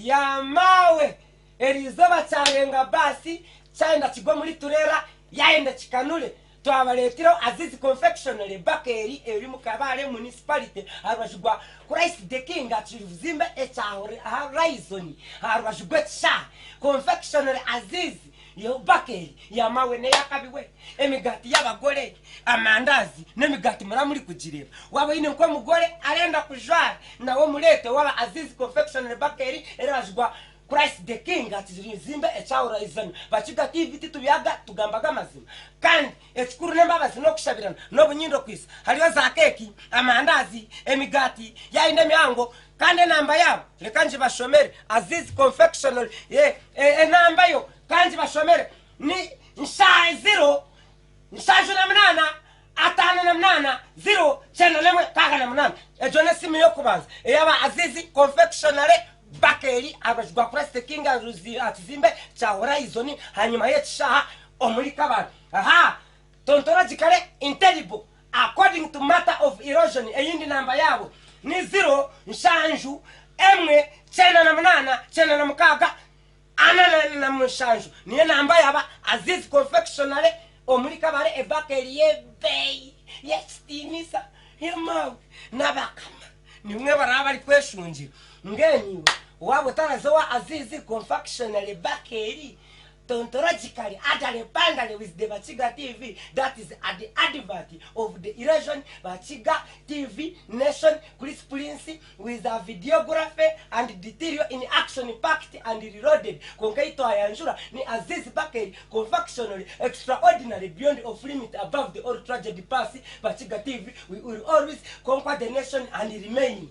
Ya maawe! Eryo izooba kyarenga baasi kyayenda kigwe omuri tureera, yayenda kikanure. Twabareetiraho Azizi Confectionery Bakery eri omu Kabale Municipality aha rubaju rwa Christ the King aha kizimbe ekya Horizon aha rubaju rw'ekishaayi. Confectionery Azizi Bakery ya maawe n'ey'akabi we. Emigaati y'abagore, amandazi n'emigaati muraba murikugireeba. Waaba oine nk'omugore arenda kujwara, nawe omureete waaba Azizi Confectionery Bakery eri aha rubaju rwa Christ the King aha kizimbe ekya Horizon. Bakiga TV titubyaga tugambaga amazima. Kandi ekikuru n'embabazi n'okushabirana n'obunyindo kwisa. Hariyo za keeki, amandazi, emigaati, yaayenda emihango kandi enamba yaabo reka ngibashomere Azizi Confectionery enamba yo ka ngibashomere ni nsha ziro 78 58 0 91 68. Egyo n'esimu y'okubanza ey'aba Azizi Confectionery Bakery aha rubaju rwa Christ King aha kizimbe kya Horizon ahanyima y'ekishaaha omuri Kabale. Aha Tontologically intelligible according to matter of erosion eyindi namba yaabo ni 0 7 1 98 96 47 niyo namba yaba Aziz Confectionery omuri Kabale ebakeri y'ebeeyi y'ekitiinisa y'amawe n'abakama nimwe baraba barikweshungira. Mbwenu iwe waaba otaraza owa Aziz Confectionery Bakery Tontologically Adale Pandale with the Bakiga TV that is at the advert of the erosion Bakiga TV Nation Chris Prince with a videography and detail in action packed and reloaded kwonka ei twayanjura ni Aziz Bakery Confectionery extraordinary beyond of limit above the all tragedy pass Bakiga TV we will always conquer the nation and remain.